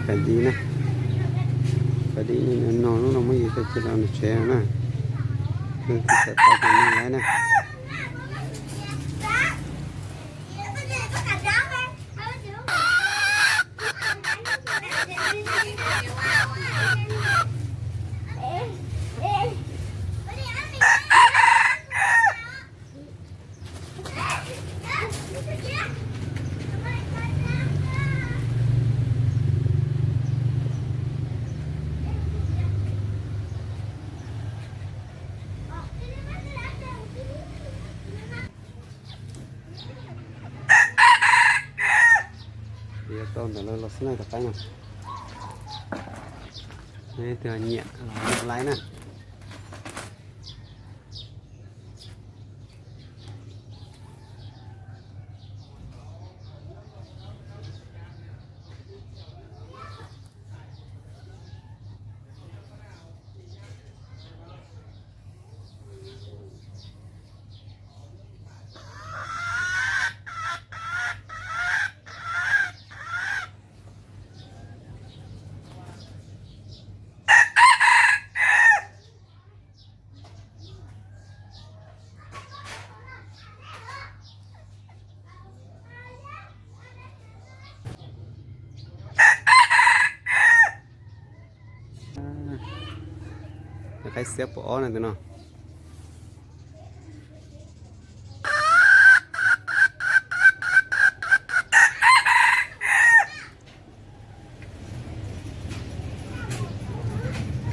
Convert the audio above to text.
ຂາຍດີນະ ຂາຍດີນີ້ນະ ນ້ອງ ນ້ອງມາຢູ່ໃກ້ເຂດລາວນີ້ແຊນະ ເບິ່ງທີ່ສະຕາເປັນຈັ່ງໃດນະ. ດຽວຕ້ອງແຕ່ລະລັກສະນະຕ່າງກັນເນາະ ໃຫ້ເທື່ອເຫຍ ຫຼາຍນະ. ອາ ໃຫ້ເສຍບບໍ່ອອກນັ້ນຕິເນາະ.